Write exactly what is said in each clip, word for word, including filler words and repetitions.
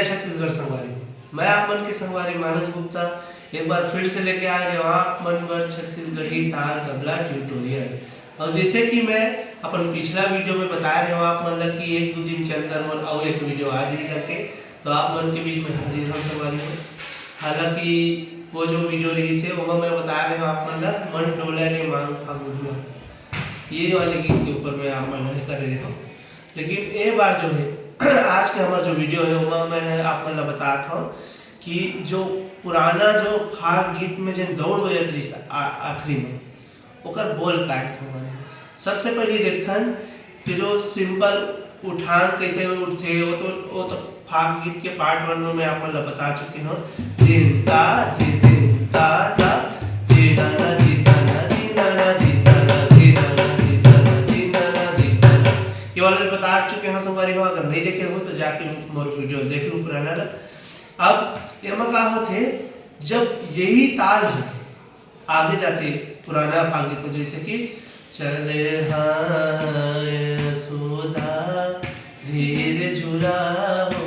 छत्तीसगढ़ संगवारी हो। मैं आप मन के संगवारी मानस गुप्ता एक बार फिर से लेके आ गया हूँ आप मन बर छत्तीसगढ़ी ताल तबला ट्यूटोरियल। और जैसे कि मैं अपन पिछला वीडियो में बताए रहे हूँ आप मन ला कि एक दो दिन के अंदर मोर अउ एक वीडियो आ जाही करके, तो आप मन के बीच में हाजिर हूँ संगवारी हो। हालांकि वो जो वीडियो रहिस हे, ओमा मैं बताए रहे हूँ आप मन ला, "मन डोले रे मांग फागुन मा", ये वाले गीत के ऊपर मैं आप मन ला करे रहे हूँ। लेकिन ए बार जो है, आज के हमार जो वीडियो है, ओमा मैं आप मन ला बतात हूँ कि जो पुराना जो फाग गीत में जेन दौड़ बजत रहिस आ-, आखिरी में, ओकर बोल का है संगवारी हो। सबसे पहले देखथन कि जो सिंपल उठान कैसे उठथे, वो तो, वो तो फाग गीत के पार्ट वन में मैं आप मन ला बता चुके हूँ। दिन ता, दि-, दिन ता, ता, दि ना ना, दि ता ना, दि ना ना, दि ता ना, दि ना ना, दि ता ना, दि ना ना, दि ता ना। ये वाला बता चुके हैं संगवारी हो, अगर नहीं देखे हो तो जाके मोर वीडियो देख लो पुराना ला। अब एमा का होथे, जब यही ताल है आगे जाथे पुराना फाग गीत में, जैसे कि चले हाँ यशोदा धीर झुलाओ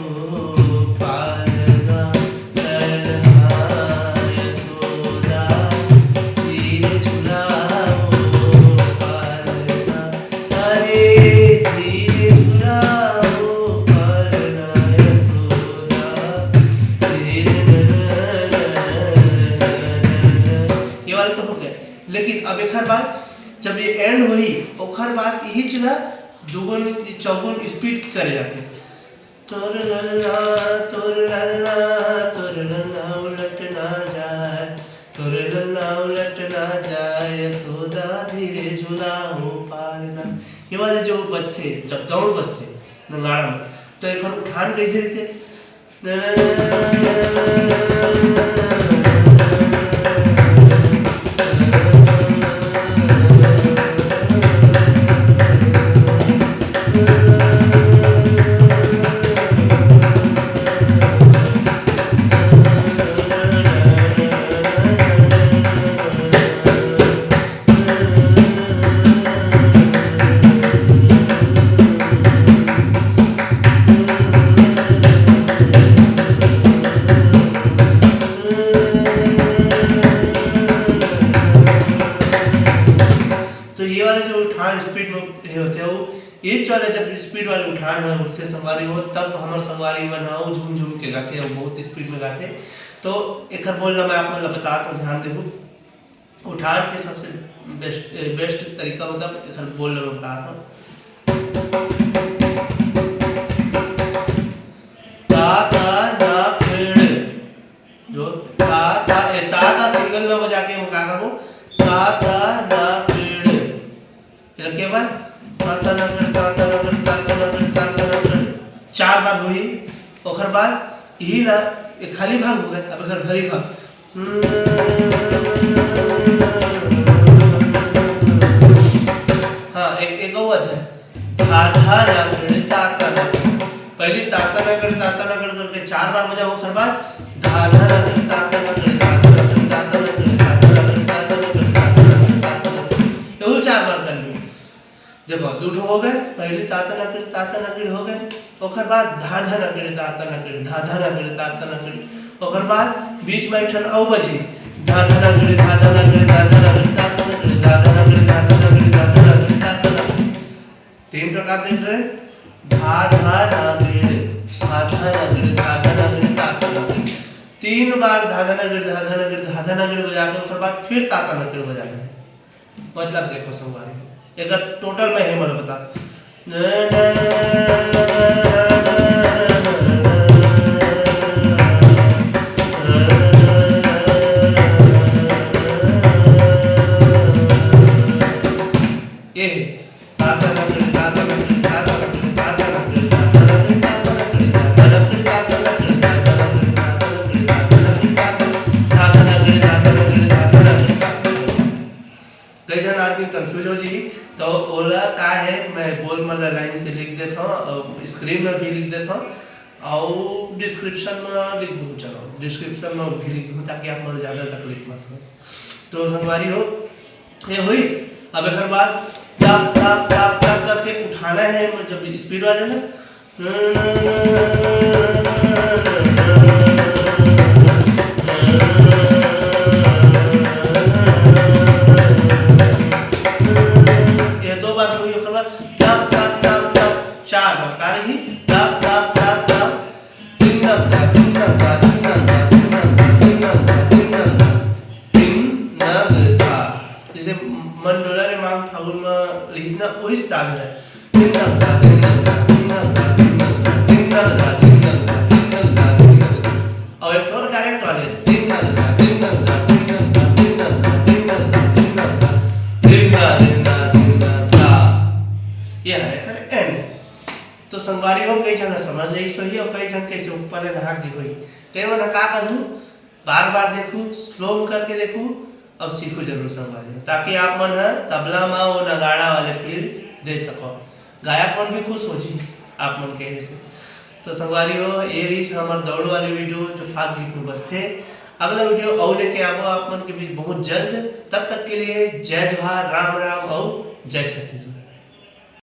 पालना, चल हाँ यशोदा धीर झुलाओ पालना, अरे धीर झुलाओ पालना यशोदा, धीर न, न, न, न, न, न। ये वाले तो हो गए, लेकिन अब एक बार जब ये एंड होही, ओखर बाद यही चीज ला दुगुन चौगुन स्पीड करे जाथे। तोर लल्ला, तोर लल्ला, तोर लल्ला उलट ना जाए, तोर लल्ला उलट ना जाए, यशोदा धीरे झुलाओ पालना। ये वाले जो बजथे, जब दौड़ बजथे नगाड़ा में, तो एकर उठान कैसे रहिथे? तो ये वाला जो उठान स्पीड में ये होथे, वो ये वाला जब स्पीड वाले उठान है उठथे संगवारी हो, तब हमर संगवारी मन ह झूम झूम के गाथे और बहुत स्पीड में गाथे। तो एकर बोल ला मैं आप मन ला बतात हूँ, ध्यान देबो। उठान के सबसे बेस्ट, बेस्ट तरीका मतलब एकर बोल ला मैं बतात हूँ। ता ता ना पेड़, जो ता ता, ए, ता ता सिंगल न बजा के हम का करबो, ता ता ना पेड़। एला के बार ता ता ना पेड़, ता ता ना पेड़, ता ता ना पेड़, ता ता ना पेड़, चार बार होही। ओकर बाद यही ला एक खाली भाग हो गए, अब एकर भरी भाग। हाँ, एक, एक और है। धा धा ना पेड़, ता ता ना पेड़। पहली ताता नगड़, ताता नगड़ करके चार बार बजा, ओकर बाद धा धा नगड़, ताता नगड़, ताता नगड़, ताता नगड़, ताता नगड़, ताता नगड़, ताता नगड़। एहू चार बार कर ली। देखो, दू ठो हो गए, पहली ताता नगड़, ताता नगड़ हो गए, ओकर बाद धा धा नगड़, ताता नगड़, धा धा नगड़, ताता नगड़, ओकर बाद बीच में एक ठन अउ बजी, धा धा नगड़, धा धा नगड़, ताता नगड़, ताता नगड़, धा धा नगड़, ताता नगड़, ताता नगड़, ताता नगड़। तीन प्रकार देख रहे, धा धा ना पेड़, धा धा ना पेड़, धा धा ना पेड़, ता ता ना पेड़। तीन बार धा धा ना पेड़, धा धा ना पेड़, धा धा ना पेड़ बजा के ओकर बाद फिर ता ता ना पेड़ बजाना है। मतलब देखो संगवारी, एकर टोटल मैं हे मन बता। ये है। कई झन आदमी कंफ्यूज हो जी, तो ओला का है, मैं बोल मन ला लाइन से लिख देत हूँ, स्क्रीन में भी लिख देत हूँ, और डिस्क्रिप्शन में लिख दूँ, चलो डिस्क्रिप्शन में भी लिख दूँ, ताकि आप मन ज़्यादा तकलीफ मत हो। तो संगवारी हो, ये होइस। अब एक बार टप टप टप टप करके उठाना है, जब स्पीड वाले ना, ये दो बार होई, ओकर बाद तक, तक, तक, तक, चार बार का रही? तक, तक, तक, तक, दिन नगदा, दिन नगदा, दिन नगदा, दिन नगदा, दिन नगदा, दिन नगदा, दिन नगदा। जैसे मन डोला रे मांग फागुन में रहीस ना, वही ताल है। दिन नगदा, दिन नगदा, दिन नगदा, दिन नगदा, दिन नगदा, दिन नगदा, दिन नगदा, दिन नगदा। और एक थोड़ा डायरेक्ट वाले, दिन नगदा, दिन नगदा, दिन नगदा, दिन नगदा, दिन नगदा, दिन नगदा, दिन नगदा, दिन नगदा। ये है सर एंड। तो संगवारी हो, कई झन समझ जाई सही और कई झन कैसे ऊपर ले नहा गे होई। ते मन का करू, बार बार देखू, स्लो करके देखू और सीखू जरूर संगवारी हो, ताकि आप मन ह तबला मा वो नगाड़ा वाले फील दे सको। गायक मन भी खुश हो जी आप मन के से। तो संगवारी हो, ये रही हमर दौड़ वाली वीडियो जो फाग गीत में बसथे। अगला वीडियो और लेके आबो आप मन के बीच बहुत जल्द। तब तक के लिए जय जोहार, राम राम और जय छत्तीसगढ़।